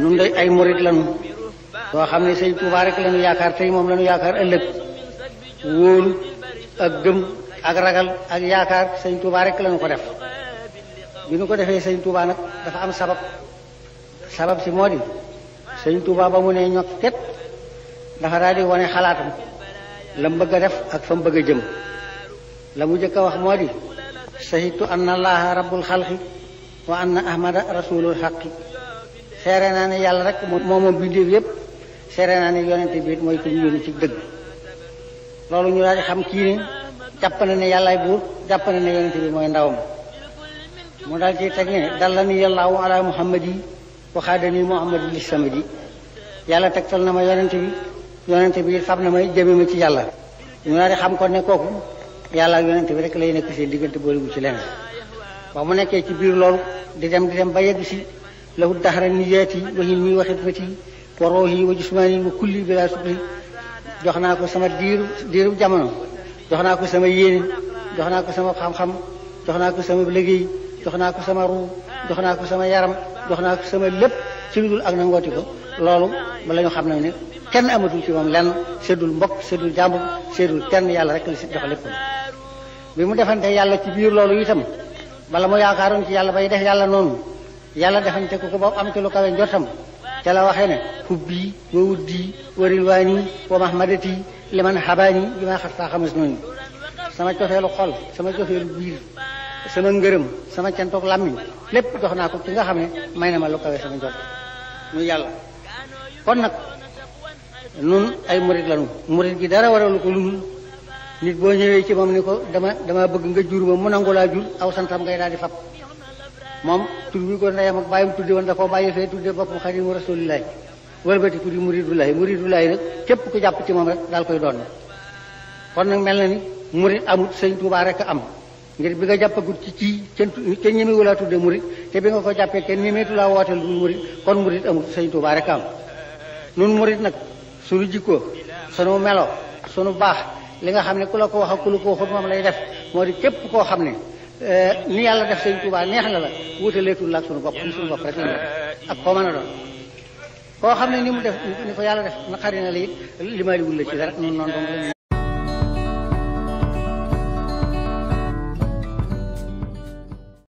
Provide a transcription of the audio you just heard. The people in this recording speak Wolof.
nun day ay murit lañu yoo xam ne sëñ Tuubaa rek lañu yaakaar tey moom lañu yaakaar ëllëg wóolu ak gëm ak ragal ak yaakaar sëñ Tuubaa rek lañu ko def bi nu ko defee sëñ Tuubaa nag dafa am sabab si moo di sëñ Tuubaa ba mu ne ñokket dafa daal di wane xalaatam la mu bëgg a def ak fa mu bëgg a jëm la mu jëkk a wax moo di sahitu anna allaha rabbul xalqi wa anna ahmada rasulul xaqi seere naa ne yàlla rek moom bindéef yépp seere naa ne yonente bi mooy ko ñu yónni ci dëgg loolu ñu daal di xam kii ne jàpp na ne yàllaay buur jàpp na ne yonente bi mooy ndawam mu daal ci teg ne dallani yàllaahu ala muhammadi waxaadani muhammadi li samadi yàlla tegtal na ma yonente bi fab na may jëme ma ci yàlla ñu daal di xam ko ne kooku yàlla ak yonente bi rek lay nekk seen diggante booliwu ci leneen ba mu nekkee ci biir loolu di dem ba yegg si lahu daxara niyaati wa hilmi wa xidmati wa ruuhi wa jismaani wa kulli bila sukri jox naa ko sama diiru jamono jox naa ko sama yéene jox naa ko sama xam-xam jox naa ko sama liggéey jox naa ko sama ruu jox naa ko sama yaram jox naa ko sama lépp ci lu dul ak na ngooti ko loolu ba la ñu xam ne kenn amatul ci moom lenn seddul mbokk seddul jàmbur seddul kenn yàlla rek la si jox lépp bi mu defante yàlla ci biir loolu itam bala mu yaakaaroon ci yàlla bay def yàlla noonu yàlla defante ko ba am ci lu kawe njortam ca la waxee ne hubbi wa wuddi wa rilwaani wa mahmadati liman habaani bi ma xas taa xamas noonu sama cofeelu xol sama cofeelu biir sama ngërëm sama cantoog làmmiñ lépp jox naa ko ci nga xam ne may na ma lu kawe sama njort muy yàlla kon nag nun ay murit lañu murit gi dara waralu ko lu nit boo ñëwee ci moom ni ko dama bëgg nga jur ma mu nangu laa jur aw santam ngay daal di fab moom tur bi ko ndeyam ak bàyyam tudde woon da koo bàyyi fee tudde boppam xadimu rasulillahi wëlbati ku di muridullahi nag képp ku jàpp ci moom rek daal koy doon kon nag mel na ni murit amut sëñ Tuubaa rek am ngir bi nga jàppagut ci kenn ñemewu laa tudde murit te bi nga ko jàppee kenn ñemeetu laa wooteel lu murit kon murit amut sëñ Tuubaa rek am nun murit nag sunu jikkoo sunu melo sunu baax li nga xam ne ku la ko wax ak ku la ko waxut moom lay def moo di képp koo xam ne ni yàlla def sëñ Tuubaa neex na la wutaleetul la ak sunu bopp ni sunu bopp rek la ak koo mën a doon koo xam ne ni mu def ni ko yàlla def naqari na la it limaaliwul la ci dara noonu